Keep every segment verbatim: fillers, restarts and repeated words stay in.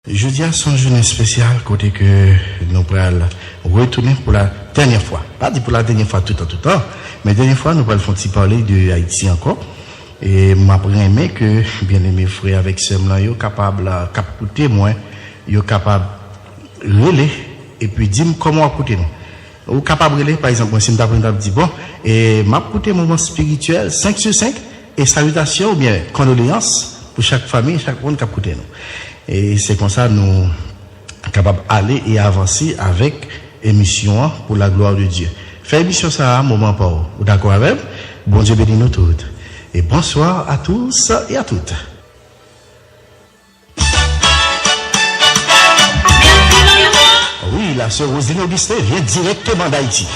Jodi a se yon jounen espesyal kote ke nou pral retounen pou la dènyè fwa. Pa di pou la dènyè fwa toutan, toutan, men dènyè fwa nou pral fè yon ti pale de Ayiti ankò. E m ap renmen ke byeneme frè avèk sè m lan yo kapab, k ap koute mwen, yo kapab rele epi di m kòman w ap koute nou. Ou kapab rele, pa egzanp, mwen, si m t ap rele, m t ap di, bon, e m ap koute moman espirityèl senk sou senk, e salitasyon oubyen kondoleyans pou chak fanmi, chak moun k ap koute nou. E se konsa nou kapab ale e avanse avèk emisyon an pou la glwa de Dye. Fè emisyon sa a moman pa w. Ou dakò avè m? Bondye beni nou tout. E bonsoir à tous et à toutes. Oui, la sœur Roselyne Augustin vient directement d'Haïti.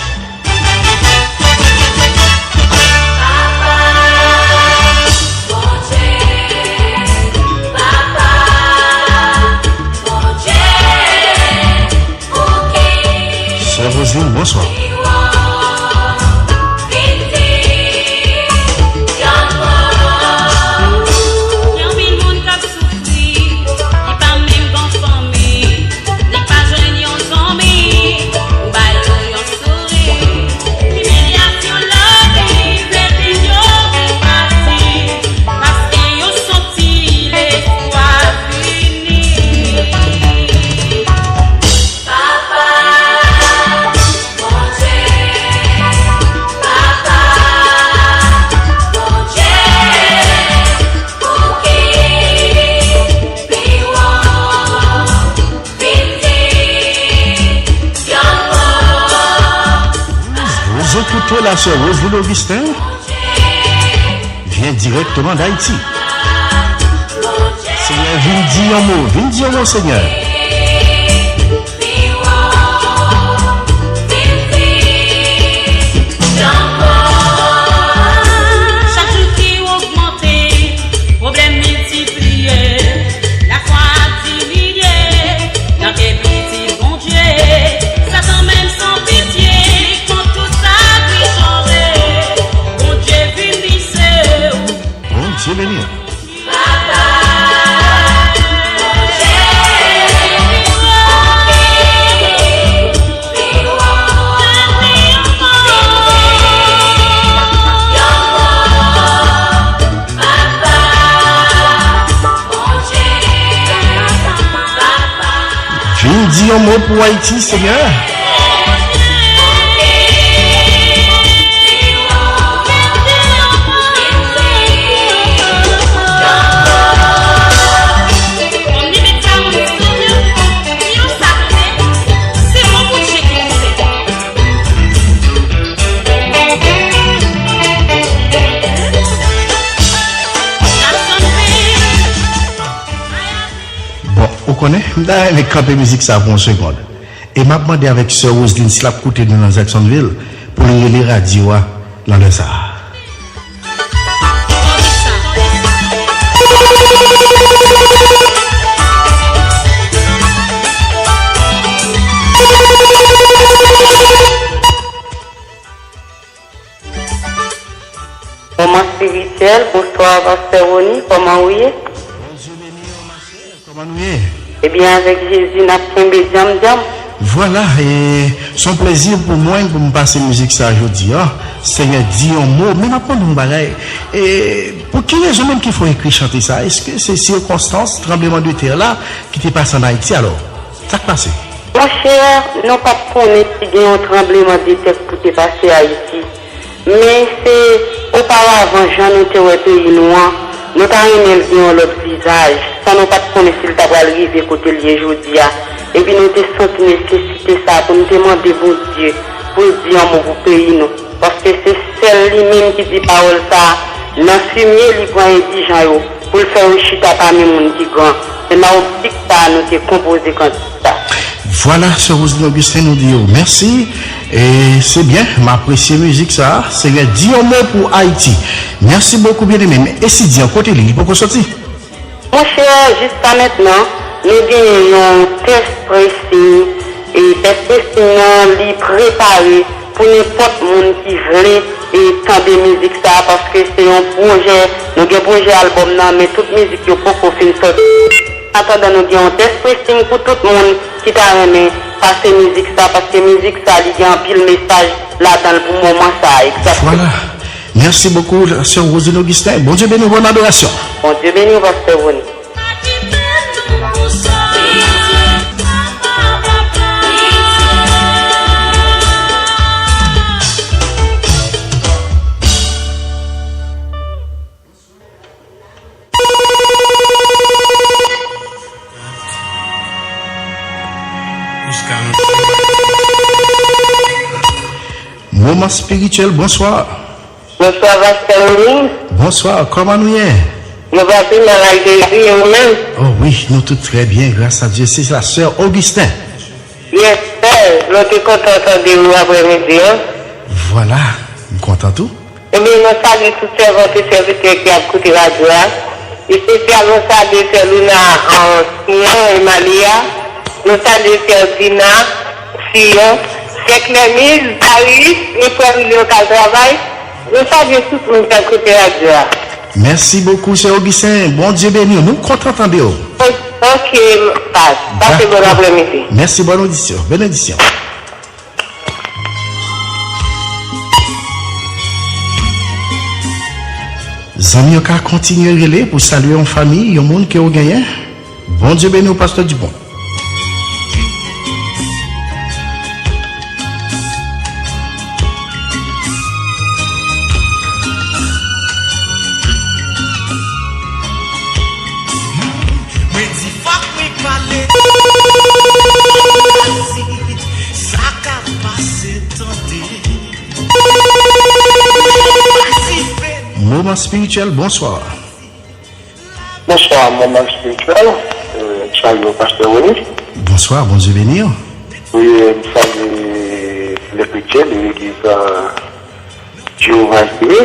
Sœur Roselyne, bonsoir. Gen anpil moun k ap soufri, li pa menm gen fanmi, li pa jwenn yon zanmi pou ba yo yon souri. Imilyasyon lavi fè vin yo vin pati, paske yo santi lespwa fini. Papa, Bondye, Papa, Bondye, pouki pi wo vin di yon mo? Vous écoutez la sœur Roselyne Augustin, vient directement d'Haïti. Senyè, vin di yon mo, vin di yon mo, Senyè. Chak jou ki ogmante, pwoblèm miltipliye, lafwa ap diminye, nan ke pitit Bondye, Satan menm san pitye, kont tout sa ki chanje, Bondye vin di se ou. Bondye beni w. Vin di yon mo pou Ayiti, Senyè. Bon, ou konnen, m ta renmen kanpe mizik sa pou yon segonn. E m ap mande avèk sè Roseline si l ap koute nou nan Jacksonville, pou l rele radyo a nan lè sa a. Moman espirityèl, bonswa, pastè Rony, kòman ou ye? Bondye beni w, ma chère. Kòman nou ye? Ebyen, avèk Jezi, n ap kenbe djanm djanm. Vwala, e se yon plezi pou mwen pou m pase mizik sa a jodi a. Senyè, di yon mo, men m ap mande yon bagay. E pou ki rezon menm ki fè w ekri chante sa a? Èske se sikonstans tranbleman de tè la ki te pase ann Ayiti alò? Sa k pase? Monchè, nou pa t konnen si gen yon tranbleman de tè pou te pase Ayiti. Men se oparavan jan nou te wè peyi nou an, nou ta renmen l gen yon lòt vizaj, san nou pa t konnen si l ta pral rive kote l ye jodi a. Epi nou te santi nesesite sa a pou n te mande Bondye, pou l di yon mo pou peyi nou. Paske se sèl li menm ki di pawòl sa a, nan fimye li pran endijan yo, pou l fè yo chita pami moun ki gran. Se nan optik sa a nou te konpoze kantik sa. Vwala, sè Roseline Augustin, nou di yo mèsi. E se byen, m apresye mizik sa a. Senyè, di yon mo pou Ayiti. Mèsi bokou, byeneme. E si di an kote li, li poko soti? Monchè, jiska mentnan, nou genyen yon tès pressing. E tès pressing nan, li prepare pou nenpòt moun ki vle e tande mizik sa a, paske se yon pwojè, nou gen pwojè albòm nan, men tout mizik yo poko fin sòti. An atandan, nou gen yon tèst presting pou tout moun ki ta renmen pase mizik sa, paske mizik sa, li gen anpil mesaj ladan l pou moman sa a, egzakteman. Voilà. Merci beaucoup, sè Rosine Augustin. Bondye beni w, bòn adorasyon. Bondye beni w, pastè Rony. Moman espirityèl, bonswa. Bonswa, pastè Rony. Bonswa, kòman nou ye? Nou pa pi mal ak Jezi, e ou menm? Oh wi, nou tout trè byen, gras a Dye. Se la sè Augustin. Yes, sè, nou te kontan tande w aprèmidi an. Vwala, m kontan tou. Ebyen, mwen salye tout sèvant e sèvitè ki ap koute radyo a. Espesyalman salye sè Luna, an, Siyon e Malia. Nou salye sè Dina, Siyon, sè Klèmiz, Darius, e frè Milyon k al travay. Nou salye tout moun k ap koute radyo a. Mèsi bokou, sè Augustin. Bondye beni w. Nou kontan tande w. Ok, pas. Pase bòn aprèmidi. Mèsi, bòn odisyon. Benediksyon. Zanmi yo ka kontinye rele pou salye yon fanmi, yon moun ke w genyen. Bondye beni w, pastè Dupont. Mwen di fòk mwen pale. Sa k ap pase, tande. Moman espirityèl, bonswa. Bonswa, moman espirityèl. Euh, m salye w, pastè Rony. Bonswa, Bondye beni w. Wi, m salye lè kretyen de legliz, euh, Jewova Jire,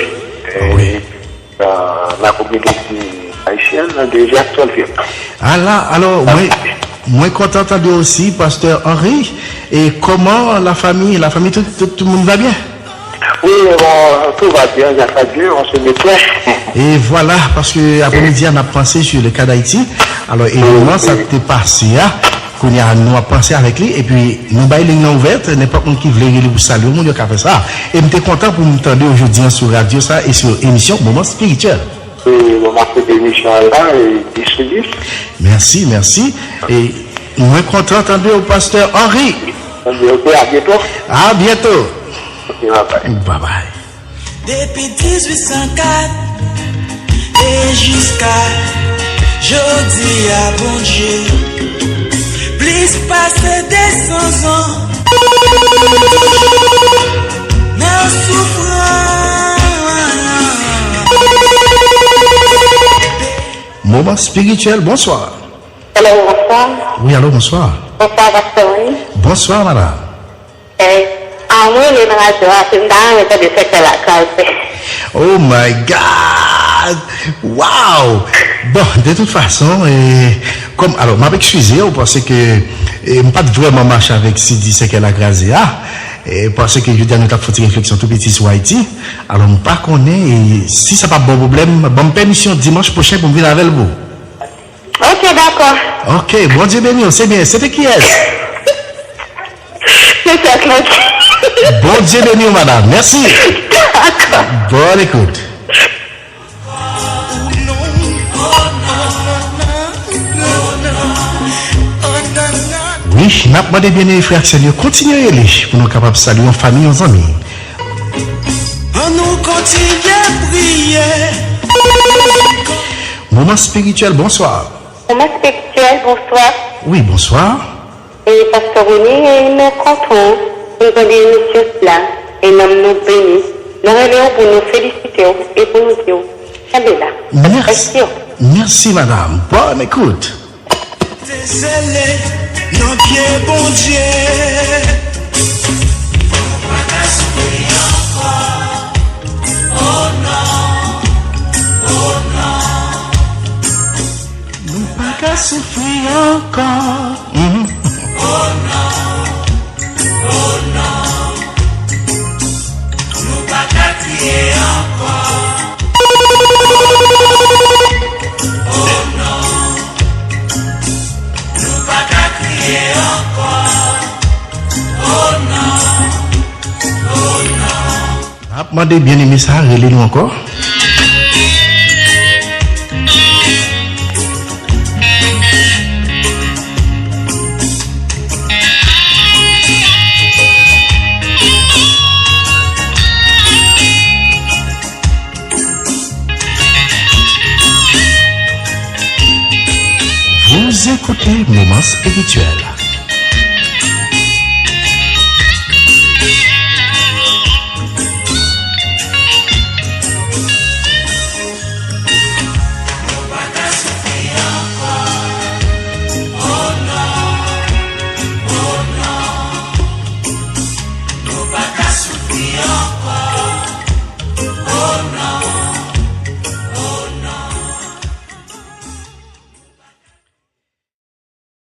euh, wi, epi, euh, la kominote ayisyèn de Jacksonville. Ala, alò, mwen, mwen kontan tande w osi, pastè Henry. E kòman lafanmi, lafanmi tout, tout, tout moun va byen? Wi, bon, tout va bien, grâce à Dieu, on se met prêt. E vwala, paske aprèmidi a n ap panse sur le cas d'Haïti. Alò, evenman sa k te pase a, kounye a nou ap panse avèk li, epi nou bay liy nan ouvèt, nenpòt moun ki vle rele pou salye yon moun, yo ka fè sa. E m te kontan pou m tande w jodi an sou radyo sa e sou emisyon Moman Espirityèl. E bon, m ap koute emisyon an la, e dis sou dis. Mèsi, mèsi. E mwen kontan tande w, pastè Henry. Tande, ok, a byento. A byento. Ok, bye bye. Bye bye. Depi dizuit san kat e jiska jodi a, Bondye, plis pase de san zan nan soufrans. Moman espirityèl, bonswa. Alo, bonswa. Wi, alo, bonswa. Bonswa, pastè Rony. Bonswa, madanm. Eh, ah, mwen rele nan radyo a, se m ta renmen tande sèkè lakaz. Oh my God! Wow! Bon, de tout fason, eh, kòm, alò, m ap ekskize w, paske, eh, m pa t vrèman mache avèk C D Sèkè Lakraze a, eh, paske jodi a nou t ap fè yon ti refleksyon tou piti sou Ayiti. Alò, m pa konnen, eh, si sa p ap ba w pwoblèm, ban m pèmisyon dimanch pwochen pou m vin avè l pou ou. Ok, dakò. Ok, Bondye beni w, se byen. Se te kiyès? Se sè Klodi. Bondye beni w, madanm. Mèsi. Dakò. Bòn ekout. Wi, n ap mande byeneme frè ak sè n yo kontinye rele pou nou kapab salye yon fanmi, yon zanmi. Ann nou kontinye priye. Moman espirityèl, bonswa. Moman espirityèl, bonswa. Wi, bonswa. E, pastè Rony, e, mwen kontan pou n tande emisyon sila. E nanm nou beni. Nou rele w pou nou felisite w e pou nou di w, kenbe la. Mèsi. Mèsi, madanm. Bòn ekout. Te sele nan pye Bondye. Nou pa ka soufri ankò. Oh non, oh non. Nou pa ka soufri ankò. Mhm. Oh non, oh non. Nou pa ka kriye ankò. Oh non. N ap mande byeneme sa rele nou ankò. Vous écoutez Moments Spirituels.